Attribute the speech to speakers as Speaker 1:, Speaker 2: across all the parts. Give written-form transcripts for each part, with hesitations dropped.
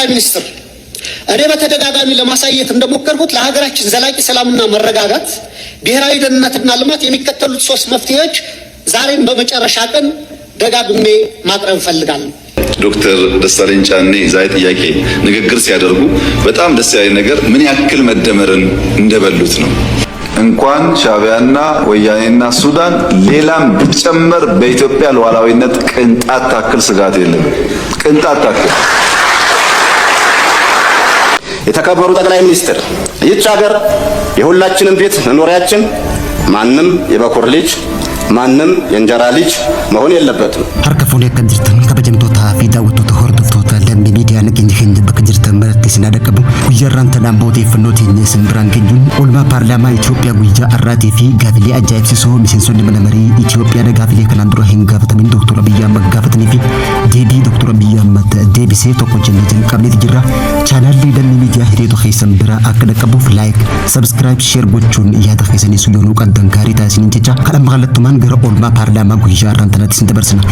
Speaker 1: ጠቅላይ ሚኒስትር፣ እኔ በተደጋጋሚ ለማሳየት እንደሞከርኩት ለሀገራችን ዘላቂ ሰላምና መረጋጋት፣ ብሔራዊ ደህንነትና ልማት የሚከተሉት ሶስት መፍትሄዎች ዛሬም በመጨረሻ ቀን ደጋግሜ ማቅረብ እፈልጋለሁ።
Speaker 2: ዶክተር ደሳለኝ ጫኔ ዛሬ ጥያቄ ንግግር ሲያደርጉ በጣም ደስ ያለኝ ነገር ምን ያክል መደመርን እንደበሉት ነው። እንኳን ሻዕቢያና ወያኔና ሱዳን ሌላም ቢጨመር በኢትዮጵያ ሉዓላዊነት ቅንጣት ታክል ስጋት የለም። ቅንጣት ታክል።
Speaker 3: የተከበሩ ጠቅላይ ሚኒስትር፣ ይህች ሀገር የሁላችንም ቤት መኖሪያችን፣ ማንም የበኩር ልጅ ማንም የእንጀራ ልጅ መሆን የለበትም።
Speaker 4: Harka fuunee, akkam jirtan kabajamtootaa fi daawwattoota, hordoftoota Lammii Miidiyaa? Nageenya keenya bakka jirtan maratti isin dhaqqabu. Guyyaa har'aan tanaan odeeffannoo teenya isin biraan geenyuun oolmaa paarlaamaa Itoophiyaa guyyaa har'aatii fi gaafilee ajaa'ibsiisoo miseensonni mana marii Itoophiyaa gaafilee kanaan dura hin gaafatamin Dooktor Abiyyi Ahmad gaafatanii fi deebii Dooktor Abiyyi Ahmad deebisee tokko jennee jalqabneeti jirra. Chaanaalli Lammii Miidiyaa hiriyoota keessan biraa akka dhaqqabuuf like, subscribe, share gochuun yaada keessanis yoonuu qabdan gaarii taasisaniin jecha kan amma kallattumaan gara oolmaa paarlaamaa guyyaa har'aan tanaatti isin dabarsina.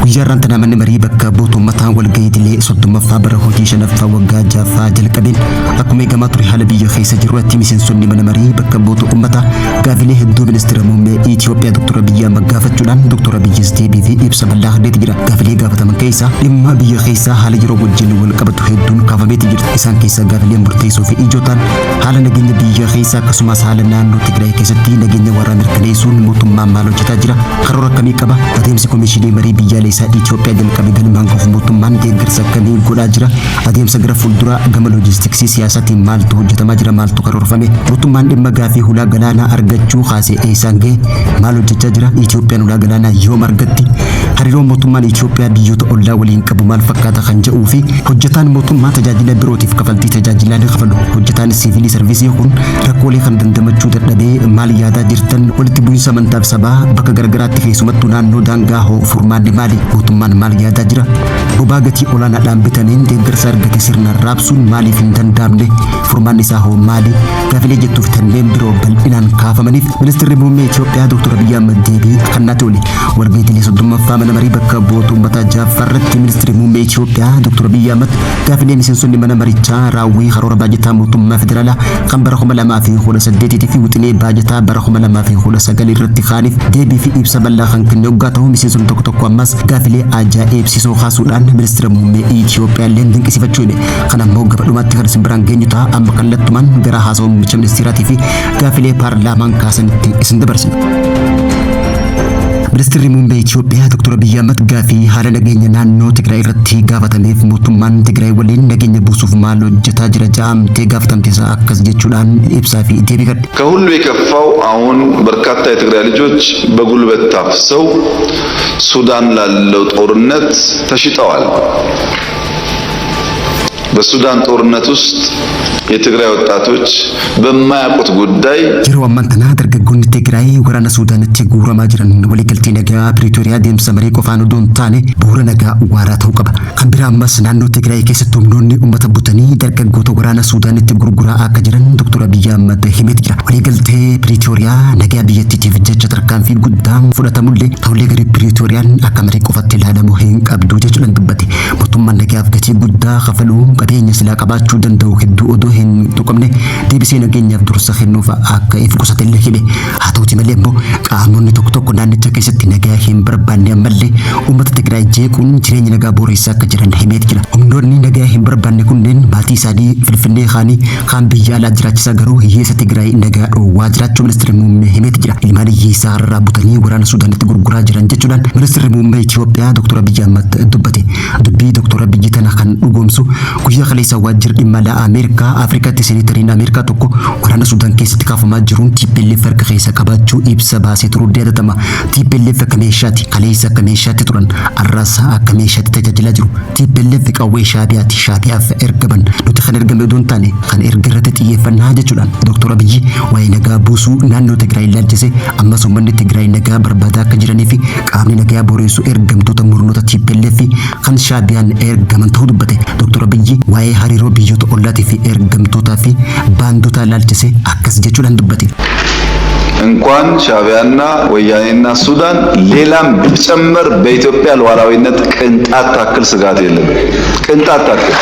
Speaker 4: Guyyaa har'aan tanaa manni marii bakka buutu uummataa walgahii idilee 30ffaa bara hojii shanaffaa waggaa ja'affaa jalqabeen akkuma eegamaa ture haala biyya keessa jiru irratti miseensonni mana marii bakka buutu uummataa gaafilee hedduu ministeera muummee Itoophiyaa Dr. Abiyyi Ahmad gaafachuudhaan Dr. Abiyyis deebii fi ibsa bal'aa kenneeti jira. Gaafilee gaafataman keessaa dhimma biyya keessaa haala yeroo wajjin wal qabatu hedduun kaafameeti jira. Isaan keessaa gaafilee murteessoo fi ijoo ta'an haala nageenya biyya keessaa akkasumas haala naannoo Tigraay keessatti nageenya waaraa mirkaneessuun mootummaan maal hojjetaa jira? Karoora akkamii qaba? Adeemsi komishinii marii biyyaalessaa Itoophiyaa jalqabe galmaan gahuuf mootummaan deeggarsa akkamii godhaa jira? Adeemsa gara fuulduraa gama loojistiksii siyaasaatiin maaltu hojjetamaa jira? Maaltu karoorfame? Mootummaan dhimma gaafii hulaa galaanaa argachuu kaasee eessaan gahe? Maal hojjechaa jira? Itoophiyaan hulaa galaanaa yoom argatti? Hariiroon mootummaan Itoophiyaa biyyoota ollaa waliin qabu maal fakkaata kan jedhuu fi hojjetaan mootummaa tajaajila birootiif kafaltii tajaajilaa ni kafalu. Hojjetaan siivilii sarviisii kun rakkoolee kan dandamachuu dadhabee maal yaadaa jirtan? Walitti bu'iinsa amantaaf sabaa bakka garagaraatti keessumattuu naannoo daangaa hoo furmaanni maali? Mootummaan maal yaadaa jira? Bobaa gatii olaanaadhaan bitameen deeggarsa argate sirnaan raabsuun maaliif hin danda'amne? Furmaanni isaa hoo maali? Gaafilee jettuuf kanneen biroo bal'inaan kaafamaniif ministeerri muummee Itoophiyaa Dr. Abiyyi Ahmad deebii kennaati oole. Walgahii idilee 30ffaa mana marii bakka bu'oota uummataa ja'affaa irratti ministeerri muummee Itoophiyaa Dr. Abiyyi Ahmad gaafilee miseensonni mana marichaa raawwii karoora baajataa mootummaa federaalaa kan bara 2018 fi wixinee baajataa bara 2019 irratti kaaniif deebii fi ibsa bal'aa kan kenne hoggaa ta'u, miseensonni tokko tokko ammas gaafilee ajaa'ibsiisoo kaasuudhaan ministeera muummee Itoophiyaa illee dinqisiifachuu hime. Kan ammoo gaba dhumaatti kan isin biraan geenyu ta'a. Amma kallattumaan gara haasawaa muummicha ministeeraatii fi gaafilee paarlaamaan kaasanitti isin dabarsina. Ministeerri muummee Itoophiyaa Dr. Abiyyi Ahmad gaafii haala nageenya naannoo Tigraay irratti gaafatameef mootummaan Tigraay waliin nageenya buusuuf maal hojjetaa jira jedhamtee gaafatamte isaa akkas jechuudhaan ibsaa fi deebii kenne.
Speaker 2: ከሁሉ የከፋው አሁን በርካታ የትግራይ ልጆች በጉልበት ታፍሰው ሱዳን ላለው ጦርነት ተሽጠዋል። በሱዳን ጦርነት ውስጥ የትግራይ ወጣቶች በማያውቁት ጉዳይ
Speaker 4: Yeroo ammaan tanaa dargaggoonni Tigraay waraana Suudaanitti guuramaa jiran. Waliigaltee nagaa Piriitooriyaa deemsa marii qofaan odoo hin taane bu'uura nagaa waaraa ta'uu qaba. Kan biraa ammas naannoo Tigraay keessatti humnoonni uummata butanii dargaggoota waraana Suudaanitti gurguraa akka jiran Dr. Abiyyi Ahmad himeeti jira. Waliigaltee Piriitooriyaa nagaa biyyattiitiif jecha tarkaanfii guddaan fudhatamullee ta'ullee garii Piriitooriyaan akka marii qofatti ilaalamuu hin qabdu jechuudhaan dubbate. Mootummaan nagaaf gatii guddaa kafaluu, qabeenya silaa qabaachuu danda'u hedduu odoo hin tuqamne deebisee nageenyaaf dursa kennuuf akka if qusatellee hime. Haa ta'uti malee immoo qaamonni tokko tokko naannicha keessatti nagaa hin barbaanne ammallee uummata Tigraay jeequun jireenya nagaa booreessaa akka jiran himeeti jira. Humnoonni nagaa hin barbaanne kunneen maatii isaanii Finfinnee kaanii kaan biyya alaa jiraachisaa garuu hiyyeessa Tigraay nagaa dhoowwaa jiraachuu ministeerri muummee himeeti jira. Ilmaan hiyyeessaa har'aa butanii waraana Suudaanitti gurguraa jiran jechuudhaan ministeerri muummee Itoophiyaa Dr. Abiyyi Ahmad dubbate. Dubbii Dr. Abiyyi tana kan dhugoomsu guyyaa kaleessa waajjirri dhimma alaa Ameerikaa Afrikaatti seneetariin Ameerikaa tokko waraana Suudaan keessatti kaafamaa jiruun TPLF harka keessa qabaachuu ibsa baasee turuu yaadatama. TPLF akka meeshaati, kaleessa akka meeshaatti turan, arraas akka meeshaatti tajaajilaa jiru. TPLF qawwee Shaabiyaati, Shaabiyaaf ergaman. Nuti kan ergame odoo hin taane kan erga irratti xiyyeeffannaa jechuudhaan Dr. Abiyyi waa'ee nagaa buusuu naannoo Tigraay ilaalchise ammas uummanni Tigraay nagaa barbaadaa akka jiranii fi qaamni nagaa boreessu ergamtoota murnoota TPLF kan Shaabiyaan ergaman ta'uu dubbate. Dr. Abiyyi waa'ee hariiroo biyyoota ollaatii fi ergamtootaa fi baandota ilaalchise akkas jechuudhaan dubbate.
Speaker 2: እንኳን ሻዕቢያና ወያኔና ሱዳን ሌላም ቢጨመር በኢትዮጵያ ሉዓላዊነት ቅንጣት ታክል ስጋት የለም። ቅንጣት ታክል።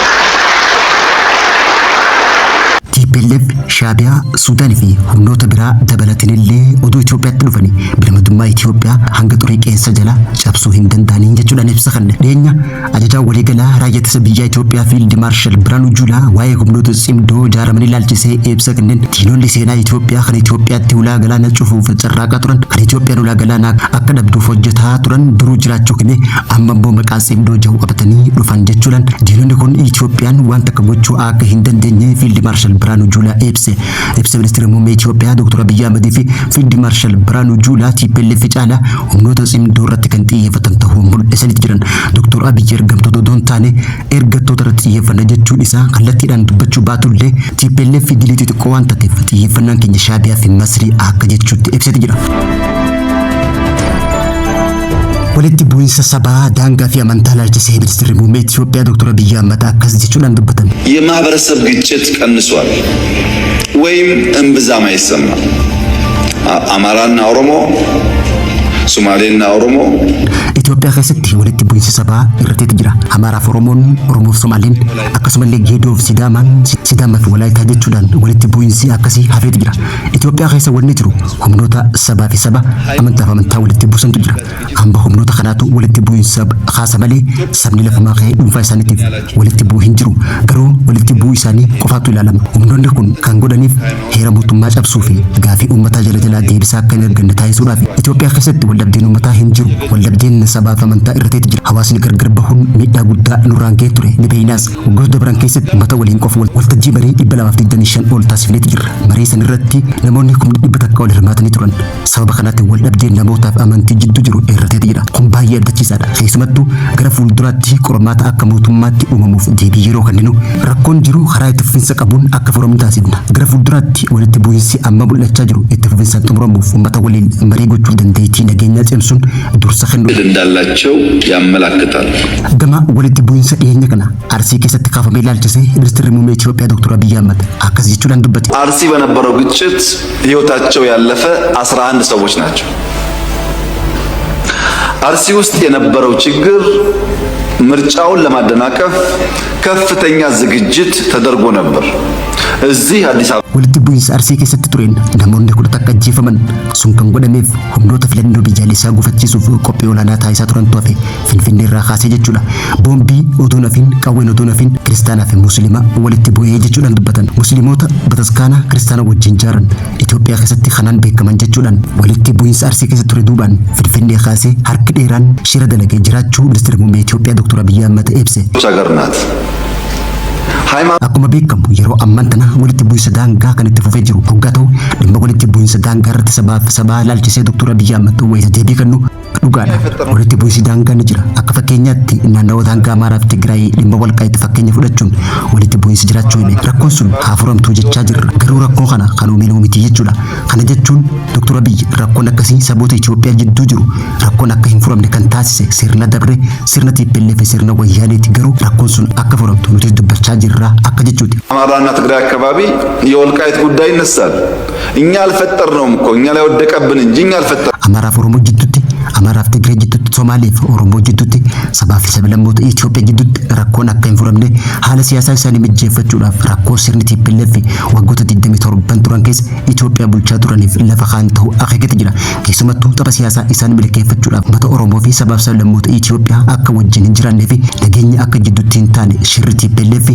Speaker 4: TPLF, Shaabiyaa, Suudaanii fi humnoota biraa dabalatanillee oduu Itoophiyaatti dhufanii birmadummaa Itoophiyaa hanga xurii qeensa jala cabsuu hin danda'aniin jechuudhaan ibsa kenne. Dhiyeenya ajajaan waliigalaa raayyaa ittisa biyyaa Itoophiyaa Fiild Maarshal Birhaanuu Juulaa waa'ee humnoota cimdoo ijaaramanii ilaalchisee ibsa kenneen, diinonni seenaa Itoophiyaa kan Itoophiyaatti ulaa galaana cufuuf carraaqaa turan, kan Itoophiyaan ulaa galaanaa akka dhabduuf hojjetaa turan duruu jiraachuu himee, amma immoo maqaa cimdoo jahu qabatanii dhufan jechuudhaan diinonni kun Itoophiyaan waan takka gochuu akka hin dandeenye Fiild Maarshal Birhaanuu Juulaa ibse. Ibsa ministeera muummee Itoophiyaa Dr. Abiyyi Ahmadii fi Fiild Maarshal Birhaanuu Juulaa TPLF caalaa humnoota cimdoo irratti kan xiyyeeffatan ta'uu mul'isanii jiran. Dr. Abiyyi ergamtoota odoo hin taane ergattoota irratti xiyyeeffanna jechuun isaa kallattiidhaan dubbachuu baatullee, TPLF dilii xixiqqoo waan taateef xiyyeeffannaan keenya Shaabiyaa fi Masrii akka jechuutti ibsate jira. Walitti bu'iinsa sabaa, daangaa fi amantaa ilaalchisee ministeerri muummee Itoophiyaa Dr. Abiyyi Ahmad akkas jechuudhaan dubbatan.
Speaker 2: የማህበረሰብ ግጭት ቀንሷል ወይም እምብዛም አይሰማም። አማራና ኦሮሞ፣ ሶማሌና ኦሮሞ
Speaker 4: Itoophiyaa keessatti walitti bu'iinsi sabaa irrateetu jira. Amaaraaf Oromoon, Oromoof Somaaleen, akkasumallee Geedoof Sidaamaan, Sidaamaa fi Walaayitaa jechuudhaan walitti bu'iinsi akkasii hafeetu jira. Itoophiyaa keessa wanni jiru humnoota sabaa fi saba, amantaa fi amantaa walitti buusantu jira. Hamba humnoota kanaatu walitti bu'iinsa kaasa malee sabni lafumaa ka'ee dhuunfaa isaaniitiif walitti bu'uu hin jiru. Garuu walitti bu'uu isaanii qofaatu ilaalama. Humnoonni kun kan godhaniif heera mootummaa cabsuu fi gaafii uummataa jala jalaa deebisaa akka hin arganne taasisuudhaaf. Itoophiyaa keessatti waldhabdeen uummataa hin jiru. Waldhabdeen sabaa fi amantaa irrateetu jira. Hawaasni gargar bahuun miidhaa guddaa nurraan ga'ee ture ni beeynaas. Waggoota dabran keessatti uummata waliin qofa waltajjii marii 225 ol taasifneetu jirra. Marii san irratti namoonni 100,000 ol hirmaatanii turan. Sababa kanaatti waldhabdeen namootaaf amantii jidduu jiru irrateetu jira. Kun baay'ee abdachiisaadha. Keessumattuu gara fuulduraatti qormaata akka mootummaatti uumamuuf deebii yeroo kenninu rakkoon jiru karaa itti fufinsa qabuun akka furamu taasifna. Gara fuulduraatti walitti bu'iinsi amma mul'achaa jiru itti fufinsaan xumuramuuf uummata waliin marii gochuu, dandeettii nageenyaa cimsuun dursa kennu
Speaker 2: እንዳላቸው ያመላክታል።
Speaker 4: Gama walitti bu'iinsa dhiyeenya kana Arsii keessatti kaafamee ilaalchisee ministeerri muummee Itoophiyaa Dr. Abiyyi Ahmad akkas jechuudhaan dubbate.
Speaker 2: አርሲ በነበረው ግጭት ህይወታቸው ያለፈ 11 ሰዎች ናቸው። አርሲ ውስጥ የነበረው ችግር ምርጫውን ለማደናቀፍ ከፍተኛ ዝግጅት ተደርጎ ነበር። እዚህ አዲስ አበባ
Speaker 4: Walitti bu'iinsa Arsii keessatti tureen namoonni 11 ajjeefaman. Sun kan godhameef humnoota filannoo biyyaalessaa gufachiisuuf qophii olaanaa taasisaa turantu hafe, Finfinnee irraa kaasee jechuudha. Boombii odoo nafin, qawween odoo nafin, kiristaanaa fi musliima walitti bu'ee jechuudhaan dubbatan. Musliimoota bataskaana kiristaana wajjin jaaran Itoophiyaa keessatti kanaan beekaman jechuudhaan walitti bu'iinsa Arsii keessa ture duubaan Finfinnee kaasee harki dheeraan shira dalagee jiraachuu ministeerri muummee Itoophiyaa Dr. Abiyyi Ahmad ibse.
Speaker 2: ሀገር ናት።
Speaker 4: Akkuma beekamu yeroo ammaan tana walitti bu'iinsa daangaa kan itti fufee jiru hoggaa ta'u, dhimma walitti bu'iinsa daangaa irratti sabaaf sabaa ilaalchisee Dr. Abiyyi Ahmad wayita deebii kennu, dhugaadha. Walitti bu'iinsi daangaa ni jira. Akka fakkeenyaatti naannawa daangaa Amaaraa fi Tigraay, dhimma Walqaayitti fakkeenya fudhachuun walitti bu'iinsi jiraachuu hime. Rakkoon sun haa furamtuu jechaa jirra. Garuu rakkoo kana kan uumee miti jechuudha. Kana jechuun Dr. Abiyyi rakkoon akkasii saboota Itoophiyaa jidduu jiru rakkoon akka hin furamne kan taasise sirna dabre, sirna TPLF, sirna Wayyaaneeti. Garuu rakkoon sun akka furamtu nuti dubbachaa jirra akka jechuuti.
Speaker 2: አማራና ትግራይ አካባቢ የወልቃይት ጉዳይ ይነሳል። እኛ አልፈጠርነውም እኮ፣ እኛ ላይ ወደቀብን እንጂ እኛ አልፈጠር
Speaker 4: Amaaraaf Oromoo jidduutti, Amaaraaf Tigree jidduutti, Somaaleef Oromoo jidduutti, sabaa fi sablammoota Itoophiyaa jidduutti rakkoon akka hin furamne haala siyaasaa isaanii mijjeeffachuudhaaf rakkoo sirni TPLF waggoota 27 turan keessa Itoophiyaa bulchaa turaniif lafa kaan ta'u akeekate jira. Keessumattuu tapha siyaasaa isaan milkeeffachuudhaaf uummata Oromoo fi sabaaf sablammoota Itoophiyaa akka wajjin hin jiraannee fi nageenya akka jidduutti hin taane shirri TPLF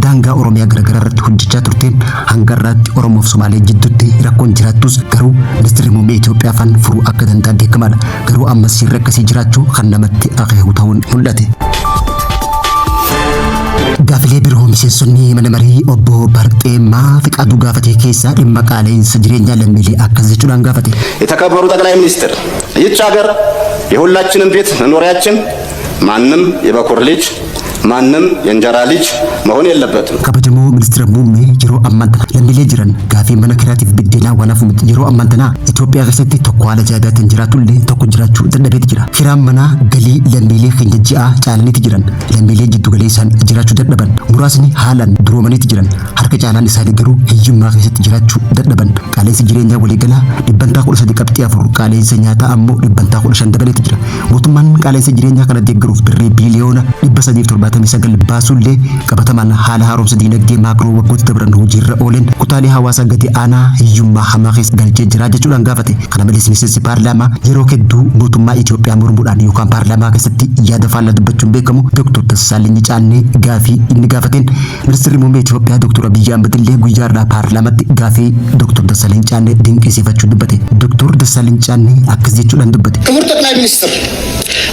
Speaker 4: daangaa Oromiyaa garaagaraa irratti hojjechaa turteen hanga irraatti Oromoo fi Somaalee jidduutti rakkoon jiraattus, garuu ministeerri muummee Itoophiyaa afaan furuu akka danda'an beekamaadha. Garuu ammas shirri akkasii jiraachuu kan namatti akeeku ta'uun mul'ate. Gaafilee biroo miseensonni mana marii obbo Barxeemaa Fiqaaduu gaafate keessaa dhimma qaala'insa jireenyaa lammiilee akkas jechuudhaan gaafate.
Speaker 3: የተከበሩ ጠቅላይ ሚኒስትር፣ ይህች ሀገር የሁላችንም ቤት መኖሪያችን፣ ማንም የበኩር ልጅ፣ ማንም የእንጀራ ልጅ መሆን የለበትም።
Speaker 4: Kabajamoo ministeera muummee, yeroo ammaan tana lammiilee jiran gaafii mana kiraatiif biddeenaa waan hafu miti. Yeroo ammaan tana Itoophiyaa keessatti tokko haala ajaa'ibaatiin jiraatullee tokko jiraachuu dadhabeeti jira. Kiraan manaa galii lammiilee keenya ji'aa caalaniiti jiran. Lammiilee jiddu galeessaan jiraachuu dadhaban. Muraasni haalaan duroomaniiti jiran. Harka caalaan isaanii garuu hiyyummaa keessatti jiraachuu dadhaban. Qaala'insi jireenyaa waliigalaa 13.4%, qaala'insa nyaataa ammoo 15% dabaleeti jira. Mootummaan qaala'insa jireenyaa kana deeggaruuf birrii biiliyoona 379 baasullee, qabatamaan haala haaromsa diinagdee maakroo waggoota dabran hojiirra ooleen kutaalee hawaasaa gadi aanaa hiyyummaa hamaa keessa galchee jira jechuudhaan gaafate. Kana malees, miseensi paarlaamaa yeroo hedduu mootummaa Itoophiyaa mormuudhaan yookaan paarlaamaa keessatti yaada faallaa dubbachuun beekamu Dr. Dassaalany Caannee gaafii inni gaafateen ministeerri muummee Itoophiyaa Dr. Abiyyi Ahmed illee guyyaa irraa paarlaamaatti gaafii Dr. Dassaalany Caannee dinqisiifachuu dubbate. Dr. Dassaalany Caannee akkas jechuudhaan dubbate.
Speaker 1: ክቡር ጠቅላይ ሚኒስትር፣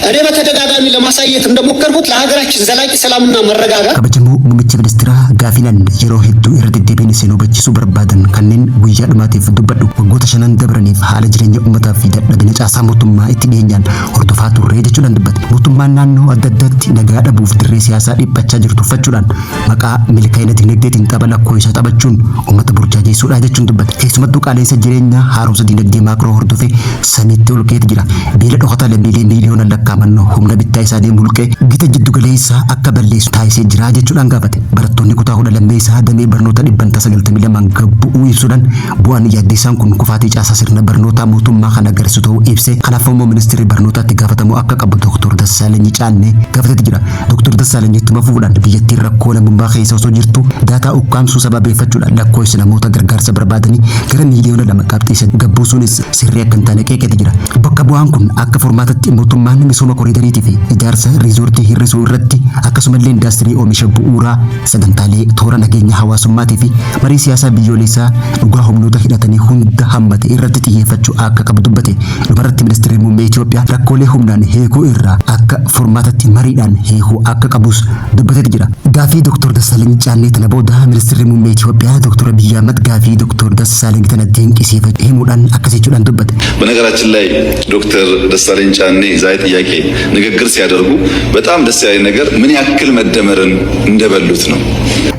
Speaker 1: እኔ በተደጋጋሚ ለማሳየት እንደሞከርኩት ለሀገራችን ዘላቂ ሰላምና መረጋጋት
Speaker 4: Kabajamoo muummicha ministeeraa, gaafiinan yeroo hedduu irra deddeebiin isin hubachisuu barbaadan kanneen guyyaa dhumaatiif dubbadhu, waggoota shanan dabraniif haala jireenya uummataa fi dadhabina caasaa mootummaa itti dhiyeenyaan hordofaa turre jechuudhaan dubbate. Mootummaan naannoo adda addaatti nagaa dhabuuf dirree siyaasaa dhiphachaa jirtu uffachuudhaan maqaa milkaa'ina dinagdeetiin tapha lakkoofsa taphachuun uummata burjaajessuudha jechuun dubbate. Keessumattuu qaala'insa jireenyaa haaromsa dinagdee maakroo hordofee samiitti ol ka'eeti jira. Beela dhokataa lammiilee miiliyoona lakkaa'aman humna bittaa isaanii mulqee gita jiddu galeessaa akka balleessu taasisee jira jechuudhaan gaafate. Barattoonni kutaa 12ffaa damee barnoota 92% gabbu'uu ibsuudhaan bu'aan yaaddeessaan kun kufaatii caasaa sirna barnootaa mootummaa kan agarsiisu ta'uu ibse. Kanaaf immoo ministeerri barnootaatti gaafatamuu akka qabu Dr. Dassaalany Caannee gaafateeti jira. Dr. Dassaalany ittuma fufuudhaan biyyattiin rakkoo namummaa keessa osoo jirtu daataa ukkaamsuu sababeeffachuudhaan lakkoofsa namoota gargaarsa barbaadanii gara miiliyoona 2.3 gabbuusuunis sirrii akka hin taane qeeqeeti jira. Bakka bu'aan kun akka furmaatatti mootummaan misooma koriidariitii fi ijaarsa riizoortii hir'isuu irratti, akkasumallee indaastirii oomisha bu'uuraa, sagantaalee toora nageenya hawaasummaatii fi marii siyaasaa biyyoolessaa dhugaa humnoota hidhatanii hunda hammate irratti xiyyeeffachuu akka qabu dubbate. Dhumarratti ministeerri muummee Itoophiyaa rakkoolee humnaan hiikuu irraa akka furmaatatti mariidhaan hiikuu akka qabus dubbateeti jira. Gaafii Dr. Dassaalany Caannee tana booda ministeerri muummee Itoophiyaa Dr. Abiyyi Ahmad gaafii Dr. Dassaalany tana dinqisiifachuu himuudhaan akkas jechuudhaan dubbate.
Speaker 2: በነገራችን ላይ ዶክተር ደሳለኝ ጫኔ ዛሬ ጥያቄ ንግግር ሲያደርጉ በጣም ደስ ያለኝ ነገር ምን ያክል መደመርን እንደበሉት ነው።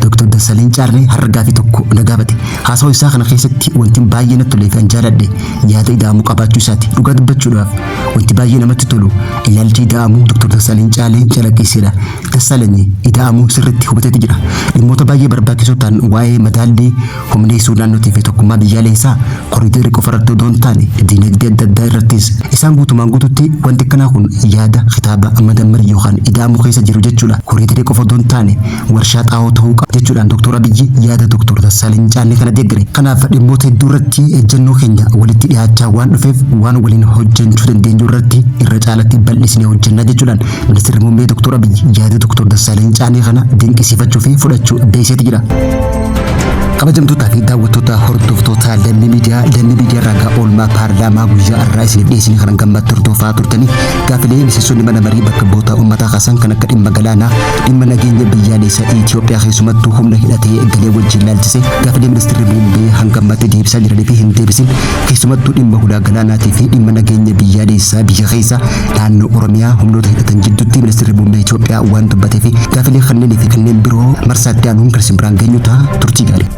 Speaker 4: Dr. Dassaalany Caannee har'a gaafii tokko na gaafate. Haasawaa isaa kana keessatti wanti baay'ee natti tolee fi an jaaladhe yaada ida'amuu qabaachuu isaati. Dhugaa dubbachuudhaaf, wanti baay'ee namatti tolu ilaalcha ida'amuu Dr. Dassaalany Caannee calaqqisiisedha. Dassaalany ida'amuu sirriitti hubateeti jira. Dhimmoota baay'ee barbaachisoo ta'an waa'ee madaallii humneessuu naannootii fi tokkummaa biyyaalessaa, koriidarii qofa irratti odoo hin taane dinagdee adda addaa irrattis isaan guutumaan guututti wanti akkanaa kun yaada kitaaba madammar yookaan ida'amuu keessa jiru jechuudha. Koriidarii qofa odoo hin taane warshaa xaa'oo ta'uu qaba jechuudhaan Dr. Abiyyi yaada Dr. Dassaalany Caannee kana deeggare. Kanaaf dhimmoota hedduu irratti ejjennoo keenya walitti dhiyaachaa waan dhufeef waan waliin hojjechuu dandeenyu irratti irra caalatti bal'isnee hojjennaa jechuudhaan ministeerri muummee Dr. Abiyyi yaada Dr. Dassaalany Caannee kana dinqisiifachuu fi fudhachuu beeksiseeti jira. Kabajamtootaa fi daawwattoota hordoftoota Lammii Miidiyaa, Lammii Miidiyaa irraa gaa oolmaa paarlaamaa guyyaa irraa isiniif dhiyeessine kan gammatti hordofaa turtanii, gaafilee miseensonni mana marii bakka bu'oota uummataa kaasan kan akka dhimma galaanaa, dhimma nageenya biyyaalessaa Itoophiyaa keessumattuu humna hidhatee galee wajjin laalchise, gaafilee ministeerri muummee hanga ammatti deebisaa jiranii fi hin deebisin, keessumattuu dhimma hulaa galaanaatii fi dhimma nageenya biyyaalessaa biyya keessa naannoo Oromiyaa humnoota hidhatan jidduutti ministeerri muummee Itoophiyaa waan dubbatee fi gaafilee kanneenii fi kanneen biroo marsaatti aanuun kan isin biraan geenyu ta'a. Turtii gaarii.